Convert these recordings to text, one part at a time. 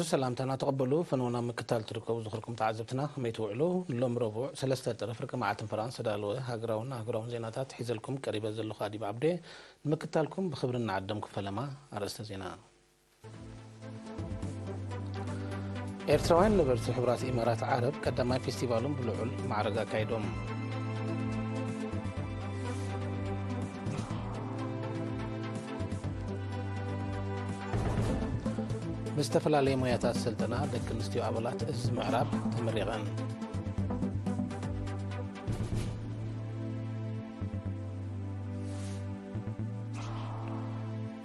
ሰላምታና ተቐበሉ። ፈነውና ምክታል ትርከቡ ዝኽርኩም ተዓዘብትና ከመይ ትውዕሉ? ሎም ረቡዕ ሰለስተ ጥሪ ፍርቂ መዓልትን ፈራን ዝተዳለወ ሃገራውን ኣህጉራውን ዜናታት ሒዘልኩም ቀሪበ ዘለኹ ኣዲብ ዓብዴ። ንምክታልኩም ብኽብሪ እናዓደምኩ ፈለማ ኣርእስተ ዜና። ኤርትራውያን ነበርቲ ሕቡራት ኢማራት ዓረብ ቀዳማይ ፌስቲቫሎም ብልዑል ማዕረግ ኣካይዶም። ብዝተፈላለየ ሞያታት ስልጠና ደቂ ኣንስትዮ ኣባላት እዚ ምዕራብ ተመሪቐን።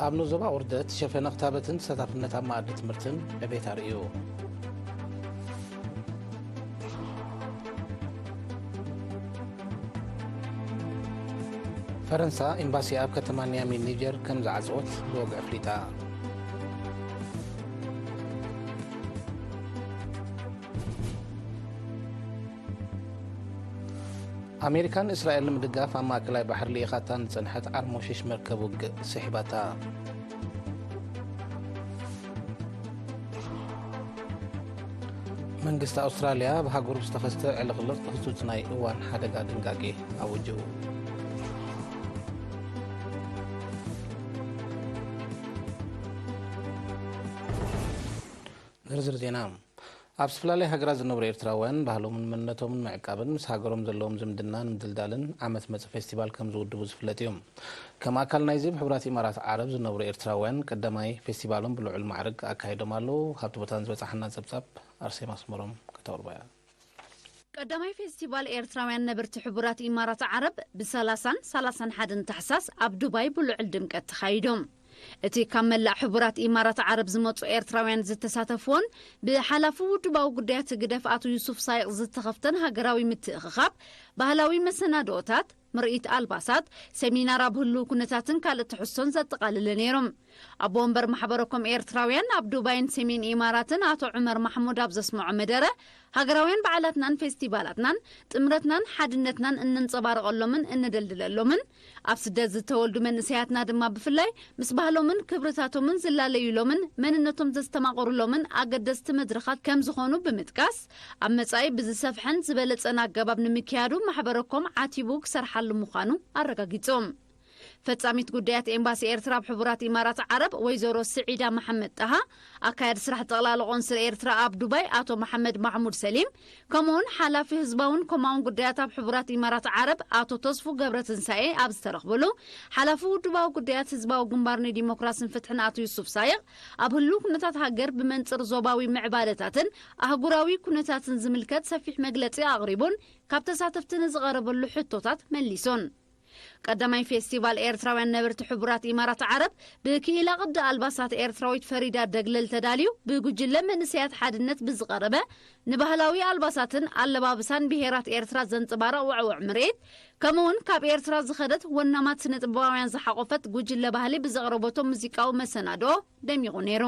ኣብ ንዞባ ቁርደት ሸፈነ ክታበትን ተሳታፍነት ኣብ መኣዲ ትምህርትን ዕቤት ኣርእዩ። ፈረንሳ ኤምባሲ ኣብ ከተማ ኒያሚ ኒጀር ከም ዝዓጸወት ብወግዒ ኣፍሊጣ። ኣሜሪካን እስራኤል ንምድጋፍ ኣብ ማእከላይ ባሕሪ ልኢኻታ ንጸንሐት ዓርሞሽሽ መርከብ ውግእ ስሒባታ። መንግስቲ ኣውስትራልያ ኣብ ሃገሩ ዝተኸስተ ዕልቕልቕ ህጹጽ ናይ እዋን ሓደጋ ድንጋጌ ኣውጁ። ዝርዝር ዜና። ኣብ ዝተፈላለያ ሃገራት ዝነብሩ ኤርትራውያን ባህሎምን መንነቶምን ምዕቃብን ምስ ሃገሮም ዘለዎም ዝምድና ንምድልዳልን ዓመት መጽእ ፌስቲቫል ከም ዝውድቡ ዝፍለጥ እዩ። ከም ኣካል ናይዚ ብሕቡራት ኢማራት ዓረብ ዝነብሩ ኤርትራውያን ቀዳማይ ፌስቲቫሎም ብልዑል ማዕርግ ኣካይዶም ኣለዉ። ካብቲ ቦታ ንዝበጻሓና ጸብጻብ ኣርሴማ ኣስመሮም ከተቕርቦ እያ። ቀዳማይ ፌስቲቫል ኤርትራውያን ነበርቲ ሕቡራት ኢማራት ዓረብ ብ30ን 31ን ታሕሳስ ኣብ ዱባይ ብልዑል ድምቀት ተኻይዶም። እቲ ካብ መላእ ሕቡራት ኢማራት ዓረብ ዝመጹ ኤርትራውያን ዝተሳተፍዎን ብሓላፊ ውድባዊ ጉዳያት ህግደፍ ኣቶ ዩሱፍ ሳይቕ ዝተኸፍተን ሃገራዊ ምትእኽኻብ፣ ባህላዊ መሰናድኦታት፣ ምርኢት ኣልባሳት፣ ሰሚናር ኣብ ህልው ኩነታትን ካልእ ትሕዝቶን ዘጠቓልለ ነይሮም። ኣቦ ወንበር ማሕበረኮም ኤርትራውያን ኣብ ዱባይን ሰሜን ኢማራትን ኣቶ ዑመር ማሕሙድ ኣብ ዘስምዖ መደረ፣ ሃገራውያን በዓላትናን ፌስቲቫላትናን ጥምረትናን ሓድነትናን እነንጸባርቐሎምን እነደልድለሎምን፣ ኣብ ስደት ዝተወልዱ መንእሰያትና ድማ ብፍላይ ምስ ባህሎምን ክብርታቶምን ዝላለዩሎምን መንነቶም ዘስተማቕሩሎምን ኣገደስቲ መድረኻት ከም ዝኾኑ ብምጥቃስ፣ ኣብ መጻኢ ብዝሰፍሐን ዝበለጸን ኣገባብ ንምክያዱ ማሕበረኮም ዓቲቡ ክሰርሓሉ ምዃኑ ኣረጋጊጾም። ፈጻሚት ጉዳያት ኤምባሲ ኤርትራ ኣብ ሕቡራት ኢማራት ዓረብ ወይዘሮ ስዒዳ መሓመድ ጣሃ፣ ኣካያዲ ስራሕ ጠቕላላ ቆንስል ኤርትራ ኣብ ዱባይ ኣቶ መሓመድ ማሕሙድ ሰሊም፣ ከምኡውን ሓላፊ ህዝባውን ኮማውን ጉዳያት ኣብ ሕቡራት ኢማራት ዓረብ ኣቶ ተስፉ ገብረትንሳኤ ኣብ ዝተረኽብሉ፣ ሓላፊ ውድባዊ ጉዳያት ህዝባዊ ግንባር ንዲሞክራስን ፍትሕን ኣቶ ዩሱፍ ሳይቕ፣ ኣብ ህሉው ኩነታት ሃገር ብመንጽር ዞባዊ ምዕባለታትን ኣህጉራዊ ኩነታትን ዝምልከት ሰፊሕ መግለጺ ኣቕሪቡን ካብ ተሳተፍቲ ንዝቐረበሉ ሕቶታት መሊሱን። ቀዳማይ ፌስቲቫል ኤርትራውያን ነበርቲ ሕቡራት ኢማራት ዓረብ ብክኢላ ቅዲ ኣልባሳት ኤርትራዊት ፈሪዳ ደግለል ተዳልዩ፣ ብጉጅለ መንእሰያት ሓድነት ብዝቐረበ ንባህላዊ ኣልባሳትን ኣለባብሳን ብሄራት ኤርትራ ዘንጸባርቕ ውዕውዕ ምርኢት፣ ከምኡውን ካብ ኤርትራ ዝኸደት ወናማት ስነ ጥበባውያን ዝሓቖፈት ጉጅለ ባህሊ ብዘቕረበቶ ሙዚቃዊ መሰናድኦ ደሚቑ ነይሩ።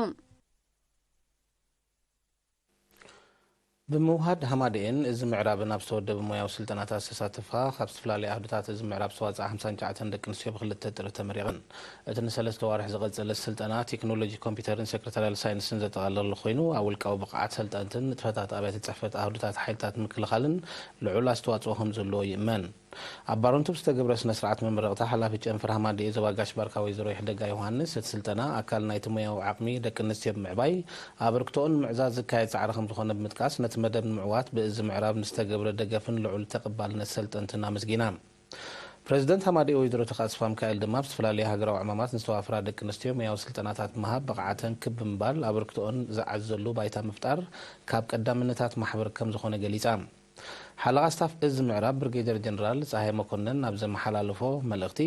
ብምውሃድ ሃማደኤን እዚ ምዕራብን ኣብ ዝተወደበ ሞያዊ ስልጠናታት ዝተሳተፋ ካብ ዝተፈላለያ ኣህዱታት እዚ ምዕራብ ዝተዋፅኣ ሓምሳን ትሽዓተን ደቂ ኣንስትዮ ብክልተ ጥሪ ተመሪቐን። እቲ ንሰለስተ ዋርሕ ዝቐጸለ ስልጠና ቴክኖሎጂ ኮምፒውተርን ሴክሬታርያል ሳይንስን ዘጠቓለለ ኮይኑ ኣብ ውልቃዊ ብቕዓት ሰልጠንትን ንጥፈታት ኣብያተ ፅሕፈት ኣህዱታት ሓይልታት ምክልኻልን ልዑል ኣስተዋፅኦ ከም ዘለዎ ይእመን። ኣብ ባረንቱ ብዝተገብረ ስነ ስርዓት መመረቕታ ሓላፊ ጨንፈር ሃማደኤ ዞባ ጋሽ ባርካ ወይዘሮ ይሕደጋ ዮሃንስ፣ እቲ ስልጠና ኣካል ናይቲ ሞያዊ ዓቕሚ ደቂ ኣንስትዮ ብምዕባይ ኣበርክቶኦን ንምዕዛዝ ዝካየድ ጻዕሪ ከም ዝኾነ ብምጥቃስ፣ ነቲ መደብ ንምዕዋት ብእዚ ምዕራብ ንዝተገብረ ደገፍን ልዑል ተቐባልነት ሰልጠንትን ኣመስጊና። ፕረዚደንት ሃማደኤ ወይዘሮ ተኻስፋ ሚካኤል ድማ ኣብ ዝተፈላለዩ ሃገራዊ ዕማማት ንዝተዋፍራ ደቂ ኣንስትዮ ሞያዊ ስልጠናታት ምሃብ፣ ብቕዓተን ክብ ብምባል ኣበርክቶኦን ዝዓዘሉ ባይታ ምፍጣር ካብ ቀዳምነታት ማሕበር ከም ዝኾነ ገሊጻ። ሓለቓ ስታፍ እዚ ምዕራብ ብርጌደር ጀነራል ጸሃየ መኮነን ኣብ ዘመሓላለፎ መልእኽቲ፣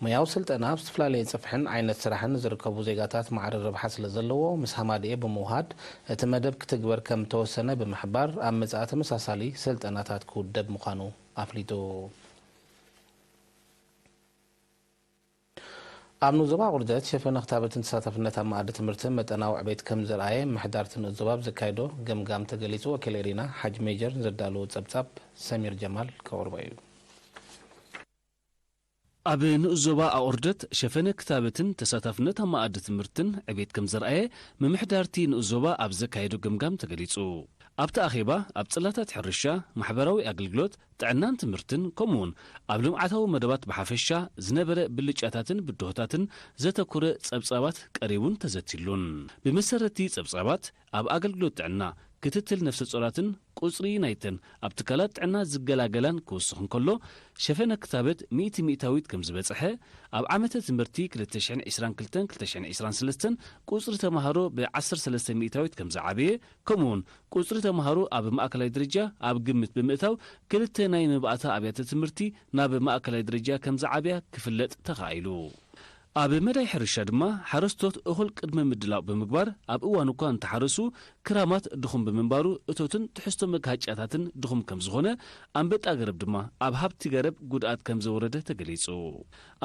ሞያዊ ስልጠና ኣብ ዝተፈላለየ ጽፍሕን ዓይነት ስራሕን ዝርከቡ ዜጋታት ማዕረ ረብሓ ስለ ዘለዎ፣ ምስ ሃማደኤ ብምውሃድ እቲ መደብ ክትግበር ከም እተወሰነ ብምሕባር፣ ኣብ መጻኢ ተመሳሳሊ ስልጠናታት ክውደብ ምዃኑ ኣፍሊጡ። ኣብ ንኡስ ዞባ ቁርደት ሸፈነ ክታበትን ተሳታፍነት ኣብ መኣዲ ትምህርትን መጠናዊ ዕቤት ከም ዘርኣየ ምምሕዳር እቲ ንኡስ ዞባ ኣብ ዘካየዶ ገምጋም ተገሊጹ። ወኪል ኤሪና ሓጅ ሜጀር ዘዳለዎ ጸብጻብ ሰሚር ጀማል ከቕርቦ እዩ። ኣብ ንኡስ ዞባ ኣቑርደት ሸፈነ ክታበትን ተሳታፍነት ኣብ መኣዲ ትምህርትን ዕቤት ከም ዘርኣየ፣ ምምሕዳርቲ ንኡስ ዞባ ኣብ ዘካየዶ ገምጋም ተገሊጹ። ኣብቲ ኣኼባ፣ ኣብ ጽላታት ሕርሻ፣ ማሕበራዊ ኣገልግሎት፣ ጥዕናን ትምህርትን፣ ከምኡውን ኣብ ልምዓታዊ መደባት ብሓፈሻ ዝነበረ ብልጫታትን ብድሆታትን ዘተኩረ ጸብጻባት ቀሪቡን ተዘቲሉን። ብመሰረቲ ጸብጻባት፣ ኣብ ኣገልግሎት ጥዕና፣ ክትትል ነፍሰ ጾራትን ቁጽሪ ናይተን ኣብ ትካላት ጥዕና ዝገላገላን ክውስኽ እንከሎ፣ ሸፈነ ክታበት ሚእቲ ሚእታዊት ከም ዝበጽሐ፣ ኣብ ዓመተ ትምህርቲ ክልተ ሽሕን ዕስራን ክልተን ክልተ ሽሕን ዕስራን ሰለስተን ቁጽሪ ተማሃሮ ብ ዓሰርተ ሰለስተ ሚእታዊት ከም ዝዓበየ፣ ከምኡውን ቁጽሪ ተማሃሮ ኣብ ማእከላይ ደረጃ ኣብ ግምት ብምእታው፣ ክልተ ናይ መባእታ ኣብያተ ትምህርቲ ናብ ማእከላይ ደረጃ ከም ዝዓብያ ክፍለጥ ተኻኢሉ። ኣብ መዳይ ሕርሻ ድማ፣ ሓረስቶት እኹል ቅድመ ምድላው ብምግባር፣ ኣብ እዋን እኳ እንተሓረሱ፣ ክራማት ድኹም ብምንባሩ፣ እቶትን ትሕዝቶ መጋሃጫታትን ድኹም ከም ዝኾነ፣ ኣንበጣ ገረብ ድማ ኣብ ሃብቲ ገረብ ጉድኣት ከም ዘውረደ ተገሊጹ።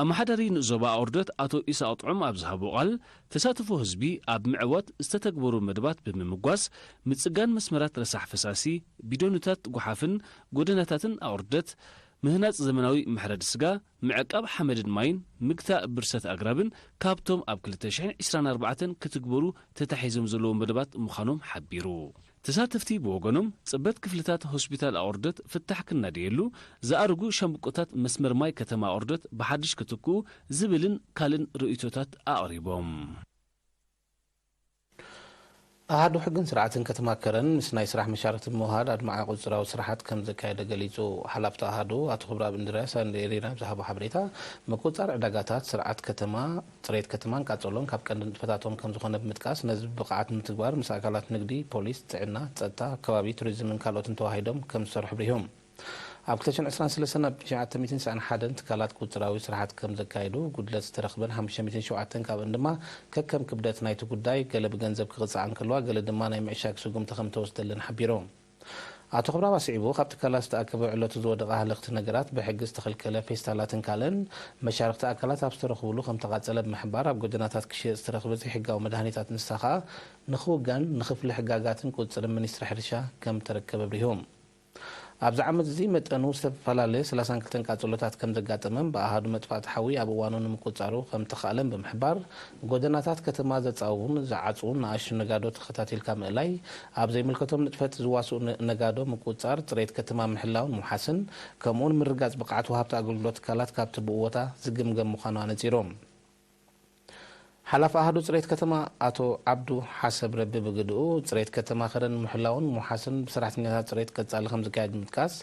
ኣመሓዳሪ ንዞባ ኣቑርደት ኣቶ ኢሳቕ ጥዑም ኣብ ዝሃቦ ቃል፣ ተሳትፎ ህዝቢ ኣብ ምዕዋት ዝተተግበሩ መደባት ብምምጓስ፣ ምጽጋን መስመራት ረሳሕ ፈሳሲ፣ ቢዶንታት ጓሓፍን ጎደናታትን ኣቑርደት፣ ምህናጽ ዘመናዊ መሕረዲ ስጋ፣ ምዕቃብ ሓመድን ማይን፣ ምግታእ ብርሰት ኣግራብን ካብቶም ኣብ ክልተ ሽሕን ዕስራን ኣርባዕተን ክትግበሩ ተታሒዞም ዘለዉ መደባት ምዃኖም ሓቢሩ። ተሳተፍቲ ብወገኖም፣ ጽበት ክፍልታት ሆስፒታል ኣቑርደት ፍታሕ ክናደየሉ፣ ዝኣርጉ ሻምብቆታት መስመር ማይ ከተማ ኣቑርደት ብሓድሽ ክትክኡ ዝብልን ካልእን ርእይቶታት ኣቕሪቦም። ኣሃዱ ሕግን ስርዓትን ከተማ ከረን ምስ ናይ ስራሕ መሻርክቲ ብምውሃድ ኣድማዒ ቁጽራዊ ስራሓት ከም ዘካየደ ገሊጹ። ሓላፍቲ ኣሃዱ ኣቶ ክብረኣብ እንድርያስ ንኤሪና ኣብ ዝሃቦ ሓበሬታ፣ ምቁጽጻር ዕዳጋታት፣ ስርዓት ከተማ፣ ጽሬት ከተማን ቃጸሎን ካብ ቀንዲ ንጥፈታቶም ከም ዝኾነ ብምጥቃስ፣ ነዚ ብብቕዓት ንምትግባር ምስ ኣካላት ንግዲ፣ ፖሊስ፣ ጥዕና፣ ጸጥታ፣ ኣከባቢ፣ ቱሪዝምን ካልኦትን ተዋሂዶም ከም ዝሰርሑ ኣብሪሆም። ኣብ ክልተ ሽሕን ዕስራን ሰለስተን ኣብ ትሽዓተ ሚእትን ስሳን ሓደን ትካላት ቁጽራዊ ስራሓት ከም ዘካየዱ፣ ጉድለት ዝተረኽበን ሓሙሽተ ሚእትን ሸውዓተን ካብአን ድማ ከከም ክብደት ናይቲ ጉዳይ፣ ገለ ብገንዘብ ክቕጻዓ እንከለዋ፣ ገለ ድማ ናይ ምዕሻግ ስጉምቲ ከም ተወስደለን ሓቢሮም። ኣቶ ክብረኣብ ኣስዒቡ፣ ካብ ትካላት ዝተኣከበ ዕለቱ ዝወደቐ ሃለኽቲ ነገራት፣ ብሕጊ ዝተኸልከለ ፌስታላትን ካልእን መሻርኽቲ ኣካላት ኣብ ዝተረኽብሉ ከም ተቓጸለ ብምሕባር፣ ኣብ ጎደናታት ክሽየጥ ዝተረኽበ ዘይሕጋዊ መድሃኒታት ንሳ ከኣ ንኽውገን ንኽፍሊ ሕጋጋትን ቁጽጽርን ሚኒስትሪ ሕርሻ ከም ተረከበ ኣብሪሆም። ኣብዚ ዓመት እዚ መጠኑ ዝተፈላለየ ሰላሳን ክልተን ቃጸሎታት ከም ዘጋጠመን ብኣሃዱ መጥፋእቲ ሓዊ ኣብ እዋኑ ንምቁጽጻሩ ከም ተኻእለን ብምሕባር፣ ጎደናታት ከተማ ዘጻውቡን ዝዓጽዉን ንኣሽቱ ነጋዶ ተኸታቲልካ ምእላይ፣ ኣብ ዘይምልከቶም ንጥፈት ዝዋስኡ ነ-፣ ነጋዶ ምቁጽጻር፣ ጽሬት ከተማ ምሕላውን ምውሓስን፣ ከምኡውን ምርግጋጽ ብቕዓት ወሃብቲ ኣገልግሎት ትካላት ካብቲ ብኡ ቦታ ዝግምገም ምዃኑ ኣነጺሮም። ሓላፊ ኣሃዱ ጽሬት ከተማ ኣቶ ዓብዱ ሓሰብ ረቢ ብግድኡ፣ ጽሬት ከተማ ከረን ምሕላውን ምውሓስን ብሰራሕተኛታት ጽሬት ቀጻሊ ከም ዝካየድ ብምጥቃስ፣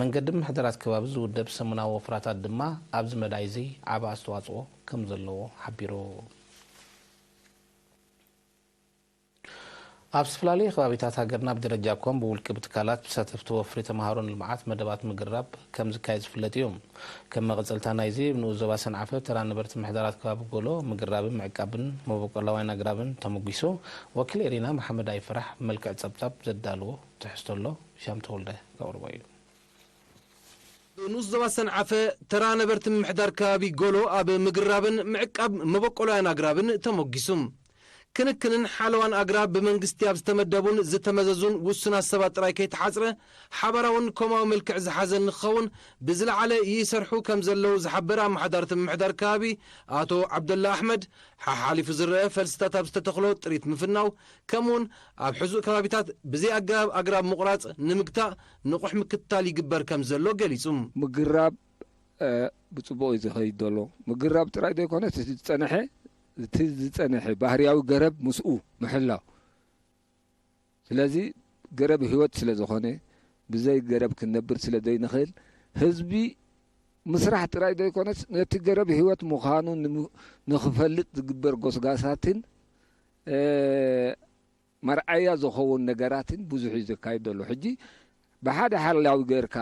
መንገዲ ምሕደራት ከባቢ ዝውደብ ሰሙናዊ ወፍራታት ድማ ኣብዚ መዳይ እዚ ዓቢ ኣስተዋጽኦ ከም ዘለዎ ሓቢሩ። ኣብ ዝተፈላለዩ ከባቢታት ሃገርና ብደረጃ ኮም ብውልቂ ብትካላት ብተሳተፍቲ ወፍሪ ተምሃሮ ንልምዓት መደባት ምግራብ ከም ዝካየድ ዝፍለጥ እዩ። ከም መቐጸልታ ናይዚ፣ ኣብ ንኡስ ዞባ ሰንዓፈ ተራ ነበርቲ ምሕዳራት ከባቢ ጎሎ ምግራብን ምዕቃብን መበቆላውያን ኣግራብን ተመጒሱ። ወኪል ኤሪና መሓመድ ኣይፍራሕ መልክዕ ጸብጻብ ዘዳልዎ ትሕዝቶ ኣሎ፣ ሻም ተወልደ ከቕርቦ እዩ። ንኡስ ዞባ ሰንዓፈ ተራ ነበርቲ ምምሕዳር ከባቢ ጎሎ ኣብ ምግራብን ምዕቃብ መበቆላውያን ኣግራብን ተመጒሱ። ክንክንን ሓለዋን ኣግራብ ብመንግስቲ ኣብ ዝተመደቡን ዝተመዘዙን ውሱናት ሰባት ጥራይ ከይተሓጽረ፣ ሓባራውን ኮማዊ መልክዕ ዝሓዘ ንክኸውን ብዝለዓለ ይሰርሑ ከም ዘለዉ ዝሓበረ ኣመሓዳርቲ ምምሕዳር ከባቢ ኣቶ ዓብደላ ኣሕመድ፣ ሓሓሊፉ ዝረአ ፈልስታት ኣብ ዝተተኽሎ ጥሪት ምፍናው፣ ከምኡውን ኣብ ሕዙእ ከባቢታት ብዘይ ኣገባብ ኣግራብ ምቑራጽ ንምግታእ ንቑሕ ምክትታል ይግበር ከም ዘሎ ገሊጹ። ምግራብ፣ እ፣ ብጽቡቕ እዩ ዝኸይድ ዘሎ። ምግራብ ጥራይ ዘይኮነ፣ እቲ ዝጸንሐ፣ እቲ ዝጸንሐ ባህርያዊ ገረብ ምስኡ ምሕላው። ስለዚ ገረብ ህይወት ስለ ዝኾነ፣ ብዘይ ገረብ ክንነብር ስለ ዘይንኽእል፣ ህዝቢ ምስራሕ ጥራይ ዘይኮነስ፣ ነቲ ገረብ ህይወት ምዃኑ ንሙ-፣ ንኽፈልጥ ዝግበር ጎስጋሳትን፣ እ፣ መርኣያ ዝኸውን ነገራትን ብዙሕ እዩ ዘካይድ ዘሎ። ሕጂ ብሓደ ሓላዊ ጌርካ፣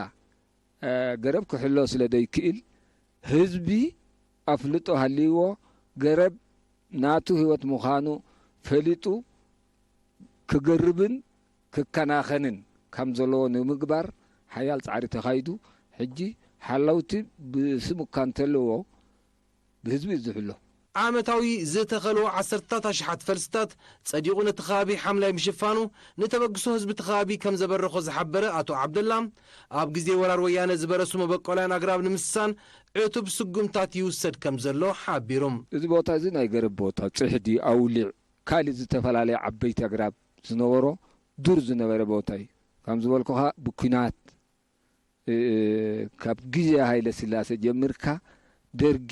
እ፣ ገረብ ክሕሎ ስለ ዘይክእል፣ ህዝቢ ኣፍልጦ ሃልይዎ፣ ገረብ ናቱ ህይወት ምዃኑ ፈሊጡ ክገርብን ክከናኸንን ከም ዘለዎ ንምግባር ሓያል ጻዕሪ ተኻይዱ። ሕጂ ሓለውቲ ብስም እኳ እንተለዎ፣ ብህዝቢ እዩ ዝሕሎ። ዓመታዊ ዝተኸልዎ ዓሰርታት ኣሽሓት ፈልስታት ጸዲቑ ነቲ ከባቢ ሓምላይ ምሽፋኑ ንተበግሶ ህዝቢ እቲ ከባቢ ከም ዘበረኾ ዝሓበረ ኣቶ ዓብደላ፣ ኣብ ግዜ ወራር ወያነ ዝበረሱ መበቆላያን ኣግራብ ንምስሳን ዕቱብ ስጉምታት ይውሰድ ከም ዘሎ ሓቢሩ። እዚ ቦታ እዚ ናይ ገረብ ቦታ፣ ጽሕዲ፣ ኣውሊዕ፣ ካልእ ዝተፈላለየ ዓበይቲ ኣግራብ ዝነበሮ ዱር ዝነበረ ቦታ እዩ። ከም ዝበልኩኻ ብኲናት፣ እ፣ ካብ ግዜ ሃይለ ስላሴ ጀሚርካ ደርጊ፣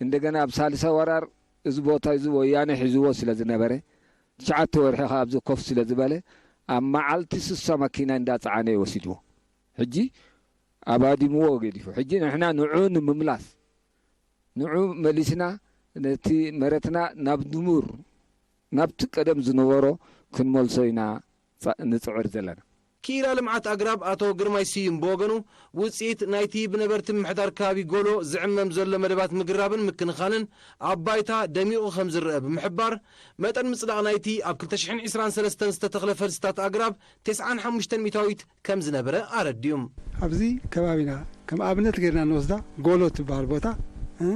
እንደገና ኣብ ሳልሳይ ወራር እዚ ቦታ እዚ ወያነ ሒዝዎ ስለ ዝነበረ፣ ትሽዓተ ወርሒ ከኣ ኣብዚ ኮፍ ስለ ዝበለ፣ ኣብ መዓልቲ ስሳ መኪና እንዳጸዓነ እዩ ወሲድዎ። ሕጂ ኣባዲምዎ ገዲፉ። ሕጂ ንሕና ንዑ ንምምላስ፣ ንዑ መሊስና ነቲ መረትና ናብ ንቡር፣ ናብቲ ቀደም ዝነበሮ ክንመልሶ ኢና ጻ-፣ ንጽዕር ዘለና። ክኢላ ልምዓት ኣግራብ ኣቶ ግርማይ ስዩም ብወገኑ፣ ውጽኢት ናይቲ ብነበርቲ ምምሕዳር ከባቢ ጎሎ ዝዕመም ዘሎ መደባት ምግራብን ምክንኻንን ኣብ ባይታ ደሚቑ ከም ዝረአ ብምሕባር፣ መጠን ምጽዳቕ ናይቲ ኣብ ክልተ ሽሕን ዕስራን ሰለስተን ዝተተኽለ ፈልስታት ኣግራብ ተስዓን ሓሙሽተን ሚእታዊት ከም ዝነበረ ኣረዲኡ። ኣብዚ ከባቢና ከም ኣብነት ጌርና ንወስዳ፣ ጎሎ ትበሃል ቦታ፣ እ፣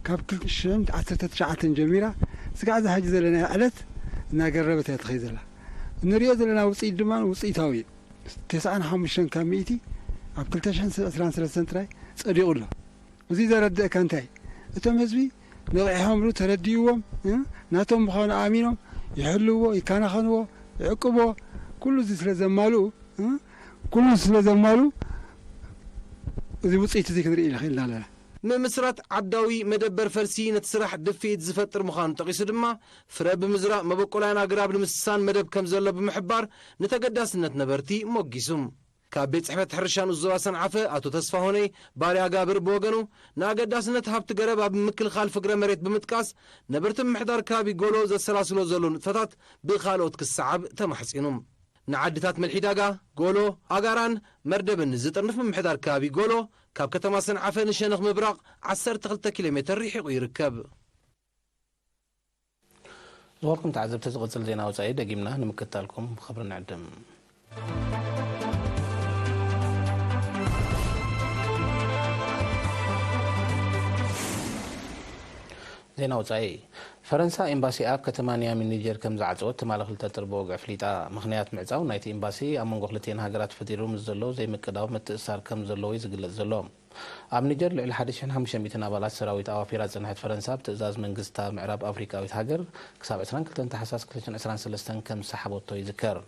ካብ ክልተ ሽሕን ዓሰርተ ትሽዓተን ጀሚራ ስጋዕ እዛ ሕጂ ዘለናያ ዕለት እናገረበት እያ ትኸይድ ዘላ። እንሪኦ ዘለና ውፅኢት ድማ ውፅኢታዊ እዩ። ተስዓን ሓሙሽተን ካብ ሚእቲ ኣብ ክልተ ሽሕን ዕስራን ሰለስተን ጥራይ ጸዲቑ ኣሎ። እዚ ዘረድእካ እንታይ? እቶም ህዝቢ ነቒሖምሉ፣ ተረዲእዎም፣ እ፣ ናቶም ምዃኑ ኣሚኖም ይሕልውዎ፣ ይከናኸንዎ፣ ይዕቅብዎ። ኩሉ እዚ ስለ ዘማልኡ፣ እ፣ ኩሉ ስለ ዘማልኡ እዚ ውፅኢት እዚ ክንርኢ ንኽእል ኣለና። ምምስራት ዓዳዊ መደበር ፈልሲ ነቲ ስራሕ ድፍኢት ዝፈጥር ምዃኑ ጠቒሱ ድማ፣ ፍረ ብምዝራእ መበቆላያን ኣግራብ ንምስሳን መደብ ከም ዘሎ ብምሕባር፣ ንተገዳስነት ነበርቲ ሞጊሱ። ካብ ቤት ጽሕፈት ሕርሻ ንኡስ ዞባ ሰንዓፈ ኣቶ ተስፋሆነይ ባርያ ጋብር ብወገኑ፣ ንኣገዳስነት ሃብቲ ገረብ ኣብ ምክልኻል ፍግረ መሬት ብምጥቃስ፣ ነበርቲ ምምሕዳር ከባቢ ጎሎ ዘሰላስሎ ዘሎ ንጥፈታት ብኻልኦት ክሰዓብ ተማሕጺኑ። ንዓድታት መልሒ ዳጋ፣ ጎሎ፣ ኣጋራን መርደብን ዝጥርንፍ ምምሕዳር ከባቢ ጎሎ፣ ካብ ከተማ ሰንዓፈ ንሸነኽ ምብራቕ ዓሰርተ ክልተ ኪሎ ሜተር ርሒቑ ይርከብ። ዝኸበርኩም ተዓዘብቲ፣ ዝቕጽል ዜና ወጻኢ ደጊምና ንምክትታልኩም ብኽብሪ ንዕድም። ዜና ወጻኢ። ፈረንሳ ኤምባሲኣ ኣብ ከተማ ኒያሚ ኒጀር ከም ዝዓጸወት ትማሊ ክልተ ጥሪ ብወግዒ ኣፍሊጣ። ምኽንያት ምዕጻው ናይቲ ኤምባሲ ኣብ መንጎ ክልቲኤን ሃገራት ፈጢሩ ምስ ዘሎ ዘይምቅዳው ምትእስሳር ከም ዘለዎ እዩ ዝግለጽ ዘሎ። ኣብ ኒጀር ልዕሊ ሓደ ሽሕን ሓሙሽተ ሚእትን ኣባላት ሰራዊት ኣዋፊራ ዝጸንሐት ፈረንሳ፣ ብትእዛዝ መንግስታ ምዕራብ ኣፍሪቃዊት ሃገር ክሳብ ዕስራን ክልተን ታሕሳስ ክልተ ሽሕን ዕስራን ሰለስተን ከም ዝሰሓበቶ ይዝከር።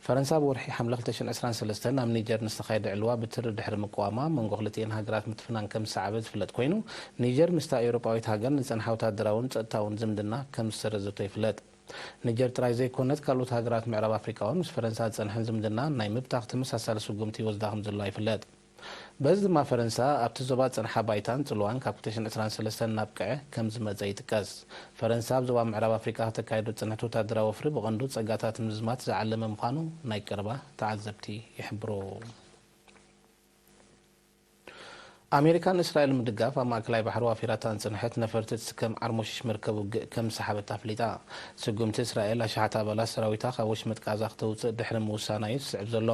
ፈረንሳ ብወርሒ ሓምለ ክልተ ሽሕን ዕስራን ሰለስተን ኣብ ኒጀር ንዝተኻየደ ዕልዋ ብትሪ ድሕሪ ምቅዋማ፣ መንጎ ክልቲኤን ሃገራት ምትፍናን ከም ዝሰዓበ ዝፍለጥ ኮይኑ፣ ኒጀር ምስታ ኤውሮጳዊት ሃገር ንዝጸንሐ ወታደራውን ጸጥታውን ዝምድና ከም ዝሰረዘቶ ይፍለጥ። ኒጀር ጥራይ ዘይኮነት፣ ካልኦት ሃገራት ምዕራብ ኣፍሪቃ እውን ምስ ፈረንሳ ዝጸንሐን ዝምድና ናይ ምብታኽ ተመሳሳሊ ስጉምቲ ይወስዳ ከም ዘለዋ ይፍለጥ። በዚ ድማ ፈረንሳ ኣብቲ ዞባ ዝጸንሓ ባይታን ጽልዋን ካብ ክልተ ሽሕን ዕስራን ሰለስተን እናብቅዐ ከም ዝመጸ ይጥቀስ። ፈረንሳ ኣብ ዞባ ምዕራብ ኣፍሪቃ ከተካይዶ ዝጸንሐት ወታደራዊ ወፍሪ ብቐንዱ ጸጋታት ምዝማት ዝዓለመ ምዃኑ ናይ ቀረባ ተዓዘብቲ ይሕብሩ። ኣሜሪካ ንእስራኤል ንምድጋፍ ኣብ ማእከላይ ባሕሪ ዋፊራታ ዝጸንሐት ነፈርቲ እትስከም ዓርሞሽሽ መርከብ ውግእ ከም ዝሰሓበት ኣፍሊጣ። ስጉምቲ እስራኤል ኣሽሓት ኣባላት ሰራዊታ ካብ ወሽመጥ ቃዛ ክተውጽእ ድሕሪ ምውሳና እዩ ዝስዕብ ዘሎ።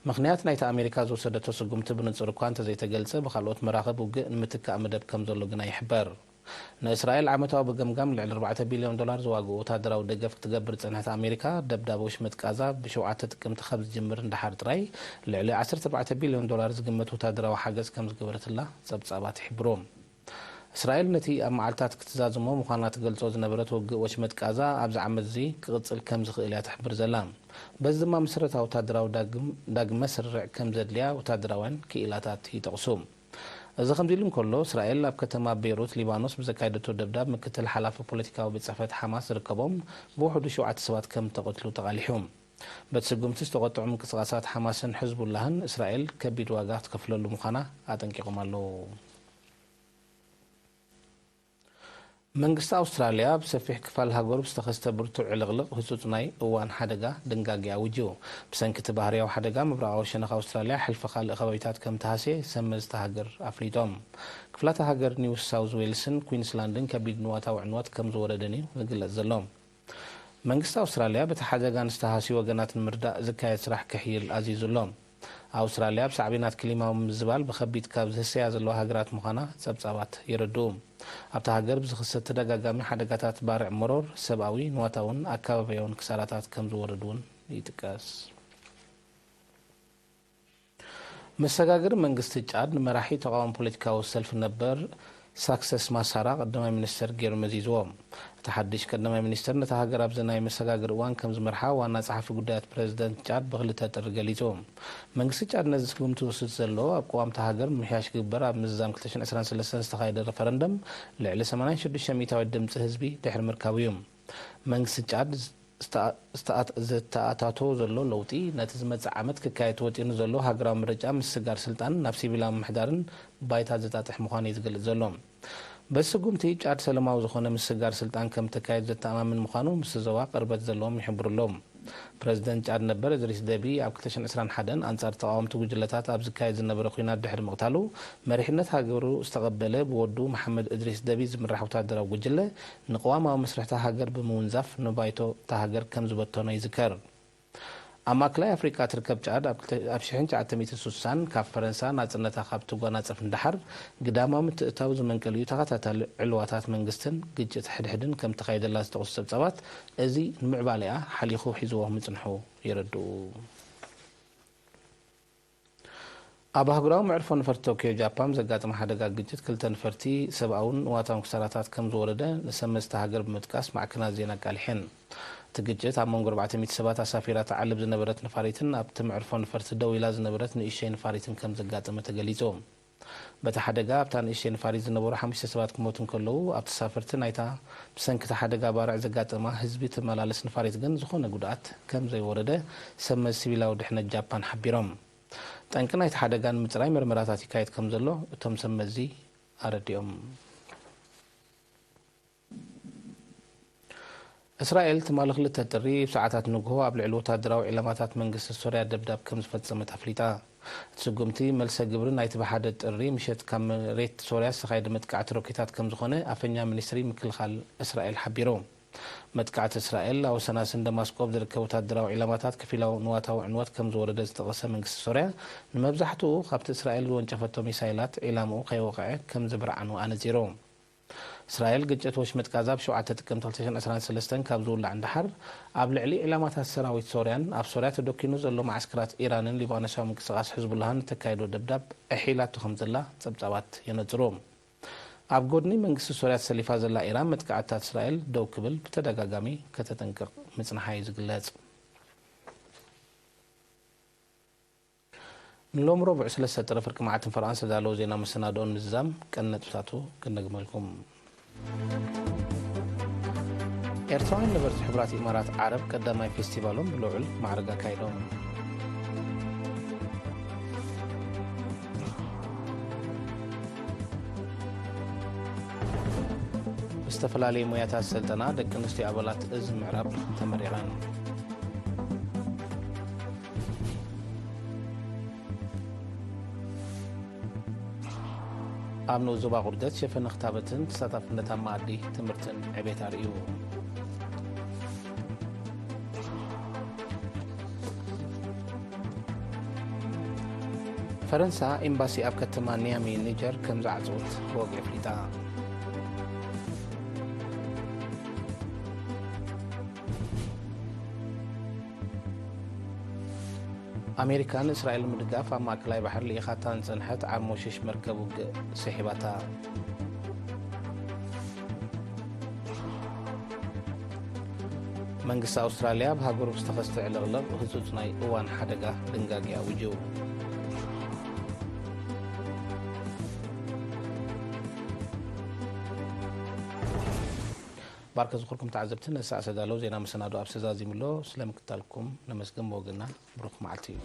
ምኽንያት ናይታ ኣሜሪካ ዝወሰደቶ ስጉምቲ ብንጹር እኳ እንተዘይተገልጸ፣ ብኻልኦት መራኽብ ውግእ ንምትካእ መደብ ከም ዘሎ ግና ይሕበር። ንእስራኤል ዓመታዊ ብገምጋም ልዕሊ ኣርባዕተ ቢልዮን ዶላር ዝዋግኡ ወታደራዊ ደገፍ ክትገብር ዝጸንሐት ኣሜሪካ፣ ደብዳብ ወሽመጥ ቃዛ ብሸውዓተ ጥቅምቲ ካብ ዝጅምር ንደሓር ጥራይ ልዕሊ ዓሰርተ ኣርባዕተ ቢልዮን ዶላር ዝግመት ወታደራዊ ሓገዝ ከም ዝገበረትላ ጸብጻባት ይሕብሩ። እስራኤል ነቲ ኣብ መዓልታት ክትዛዝሞ ምዃና ትገልጾ ዝነበረት ውግእ ወሽመጥ ቃዛ ኣብዚ ዓመት እዚ ክቕጽል ከም ዝኽእል እያ ትሕብር ዘላ። በዚ ድማ መሰረታዊ ወታደራዊ ዳግም-፣ ዳግመ ስርርዕ ከም ዘድልያ ወታደራውያን ክኢላታት ይጠቕሱ። እዚ ከምዚ ኢሉ እንከሎ፣ እስራኤል ኣብ ከተማ ቤይሩት ሊባኖስ ብዘካየደቶ ደብዳብ፣ ምክትል ሓላፊ ፖለቲካዊ ቤት ጽሕፈት ሓማስ ዝርከቦም ብውሕዱ ሸውዓተ ሰባት ከም እተቐትሉ ተቓሊሑ። በቲ ስጉምቲ ዝተቖጥዑ ምንቅስቓሳት ሓማስን ሕዝቡላህን እስራኤል ከቢድ ዋጋ ክትከፍለሉ ምዃና ኣጠንቂቖም ኣለዉ። መንግስቲ ኣውስትራልያ ኣብ ሰፊሕ ክፋል ሃገሩ ብዝተኸስተ ብርቱዕ ዕልቕልቕ ህጹጽ ናይ እዋን ሓደጋ ድንጋጌ ኣዊጁ። ብሰንኪ እቲ ባህርያዊ ሓደጋ፣ ምብራቓዊ ሸነኽ ኣውስትራልያ ሕልፊ ካልእ ከባቢታት ከም ተሃስየ ሰመዝቲ ሃገር ኣፍሊጦም። ክፍላተ ሃገር ኒው ሳውዝ ዌልስን ኩዊንስላንድን ከቢድ ንዋታዊ ዕንወት ከም ዝወረደን እዩ ዝግለጽ ዘሎ። መንግስቲ ኣውስትራልያ በቲ ሓደጋ ንዝተሃስዩ ወገናት ንምርዳእ ዝካየድ ስራሕ ክሕይል ኣዚዙ ኣሎ። ኣውስትራልያ ኣብ ሳዕቤናት ክሊማዊ ምምዝባል ብኸቢድ ካብ ዝህሰያ ዘለዋ ሃገራት ምዃና ጸብጻባት የረድኡ። ኣብታ ሃገር ብዝኽሰት ተደጋጋሚ ሓደጋታት ባርዕ መሮር ሰብኣዊ፣ ንዋታውን ኣካባቢያውን ክሳራታት ከም ዝወረድ እውን ይጥቀስ። መሰጋገሪ መንግስቲ ጫድ ንመራሒ ተቓዋሚ ፖለቲካዊ ሰልፊ ነበር ሳክሰስ ማሳራ ቀዳማይ ሚኒስተር ገይሩ መዚዝዎ። እቲ ሓድሽ ቀዳማይ ሚኒስተር ነታ ሃገር ኣብዚ ናይ መሰጋገሪ እዋን ከም ዝመርሓ ዋና ጸሓፊ ጉዳያት ፕረዚደንት ጫድ ብክልተ ጥሪ ገሊጹ። መንግስቲ ጫድ ነዚ ስጉምቲ ዝወስድ ዘሎ ኣብ ቅዋም እታ ሃገር ምምሕያሽ ክግበር ኣብ ምዝዛም ክልተ ሽሕን ዕስራን ሰለስተን ዝተኻየደ ረፈረንደም ልዕሊ ሰማንያን ሽዱሽተ ሚእታዊት ድምጺ ህዝቢ ድሕሪ ምርካቡ እዩ። መንግስቲ ጫድ ዝተኣ-፣ ዝተኣት-፣ ዝተኣታቶ ዘሎ ለውጢ ነቲ ዝመጽእ ዓመት ክካየድ ተወጢኑ ዘሎ ሃገራዊ ምርጫ ምስጋር ስልጣን ናብ ሲቪላዊ ምምሕዳርን ባይታ ዘጣጥሕ ምዃኑ እዩ ዝገልጽ ዘሎ። በዚ ስጉምቲ ጫድ ሰለማዊ ዝኾነ ምስጋር ስልጣን ከም ተካየድ ዘተኣማምን ምዃኑ ምስቲ ዞባ ቅርበት ዘለዎም ይሕብሩ ኣለዉ። ፕረዚደንት ጫድ ነበር እድሪስ ደቢ ኣብ ክልተ ሽሕን ዕስራን ሓደን ኣንጻር ተቓወምቲ ጉጅለታት ኣብ ዝካየድ ዝነበረ ኲናት ድሕሪ ምቕታሉ፣ መሪሕነት ሃገሩ ዝተቐበለ ብወዱ መሓመድ እድሪስ ደቢ ዝምራሕ ወታደራዊ ጉጅለ ንቅዋማዊ መስርሕታ ሃገር ብምውንዛፍ ንባይቶ እታ ሃገር ከም ዝበተኖ ይዝከር። ኣብ ማእከላይ ኣፍሪቃ ትርከብ ጫድ ኣብ ክልተ፣ ኣብ ሽሕን ትሽዓተ ሚእትን ስሳን ካብ ፈረንሳ ናጽነታ ካብ ትጓናጸፍ ንደሓር፣ ግዳማዊ ምትእትታው ዝመንቀሊኡ ተኸታታሊ ዕልዋታት መንግስትን ግጭት ሕድሕድን ከም ተኻየደላ ዝጠቕሱ ጸብጻባት፣ እዚ ንምዕባለኣ ሓሊኹ ሒዝዎ ምጽንሑ የረድኡ። ኣብ ኣህጉራዊ መዕርፎ ነፈርቲ ቶክዮ ጃፓን ዘጋጠመ ሓደጋ ግጭት ክልተ ነፈርቲ ሰብኣውን ንዋታውን ክሳራታት ከም ዝወረደ ንሰብ መዚ እታ ሃገር ብምጥቃስ ማዕከናት ዜና ኣቃሊሐን። እቲ ግጭት ኣብ መንጎ ኣርባዕተ ሚእቲ ሰባት ኣሳፊራ ትዓልብ ዝነበረት ነፋሪትን ኣብቲ መዕርፎ ነፈርቲ ደው ኢላ ዝነበረት ንእሽተይ ነፋሪትን ከም ዘጋጠመ ተገሊጹ። በቲ ሓደጋ ኣብታ ንእሽተይ ነፋሪት ዝነበሩ ሓሙሽተ ሰባት ክሞቱ እንከለዉ፣ ኣብ ተሳፈርቲ ናይታ ብሰንኪ እቲ ሓደጋ ባርዕ ዘጋጠማ ህዝቢ ትመላለስ ነፋሪት ግን ዝኾነ ጉድኣት ከም ዘይወረደ ሰብ መዚ ሲቪላዊ ድሕነት ጃፓን ሓቢሮም። ጠንቂ ናይቲ ሓደጋ ንምጽራይ መርመራታት ይካየድ ከም ዘሎ እቶም ሰብ መዚ ኣረዲኦም። እስራኤል ትማሊ ክልተ ጥሪ ብሰዓታት ንግሆ ኣብ ልዕሊ ወታደራዊ ዒላማታት መንግስቲ ሶርያ ደብዳብ ከም ዝፈጸመት ኣፍሊጣ። እቲ ስጉምቲ መልሰ ግብሪ ናይቲ ብሓደ ጥሪ ምሸት ካብ መሬት ሶርያ ዝተኻየደ መጥቃዕቲ ሮኬታት ከም ዝኾነ ኣፈኛ ሚኒስትሪ ምክልኻል እስራኤል ሓቢሩ። መጥቃዕቲ እስራኤል ኣብ ወሰናስን ደማስቆ ኣብ ዝርከብ ወታደራዊ ዒላማታት ከፊላዊ ንዋታዊ ዕንወት ከም ዝወረደ ዝጠቐሰ መንግስቲ ሶርያ፣ ንመብዛሕትኡ ካብቲ እስራኤል ዝወንጨፈቶ ሚሳይላት ዒላምኡ ከይወቕዐ ከም ዝብርዓኑ ኣነጺሩ። እስራኤል ግጭት ወሽመጥ ጋዛ ብ ሸውዓተ ጥቅምቲ ክልተ ሽሕን ዕስራን ሰለስተን ካብ ዝውላዕ ንደሓር፣ ኣብ ልዕሊ ዒላማታት ሰራዊት ሶርያን ኣብ ሶርያ ተደኪኑ ዘሎ መዓስከራት ኢራንን ሊባኖሳዊ ምንቅስቓስ ሕዝቡላህን እተካየዶ ደብዳብ ኣሒላቶ ከም ዘላ ጸብጻባት የነጽሩ። ኣብ ጎድኒ መንግስቲ ሶርያ ተሰሊፋ ዘላ ኢራን፣ መጥቃዕትታት እስራኤል ደው ክብል ብተደጋጋሚ ከተጠንቅቕ ምጽንሓ እዩ ዝግለጽ። ንሎሚ ረቡዕ ሰለስተ ጥሪ ፍርቂ መዓልትን ፈረቓን ዝተዳለወ ዜና መሰናድኦን ምዝዛም ቀንዲ ነጥብታቱ ክንደግመልኩም። ኤርትራውያን ነበርቲ ሕቡራት ኢማራት ዓረብ ቀዳማይ ፌስቲቫሎም ብልዑል ማዕርግ ኣካይዶም። ብዝተፈላለየ ሞያታት ስልጠና ደቂ ኣንስትዮ ኣባላት እዚ ምዕራብ ተመሪቐን። ኣብ ንኡስ ዞባ ቁርደት ሸፈነ ክታበትን ተሳታፍነት ኣብ መኣዲ ትምህርትን ዕቤት ኣርእዩ። ፈረንሳ ኤምባሲ ኣብ ከተማ ኒያሚ ኒጀር ከም ዝዓጸወት ወግዒ ኣፍሊጣ። ኣሜሪካ ንእስራኤል ንምድጋፍ ኣብ ማእከላይ ባሕሪ ልኢኻታ ንጸንሐት ዓርሞሽሽ መርከብ ውግእ ስሒባታ። መንግስቲ ኣውስትራልያ ኣብ ሃገሩ ብዝተኸስተ ዕልቕልቕ ህጹጽ ናይ እዋን ሓደጋ ድንጋጌ ኣዊጁ። ባርከ ዝኽርኩም ተዓዘብቲ፣ ነዚ ሰዓት ዘዳለዉ ዜና መሰናዶ ኣብ ሰዛዚሙ ኣሎ። ስለ ምክታልኩም ነመስግን። ብወገንና ብሩኽ መዓልቲ እዩ።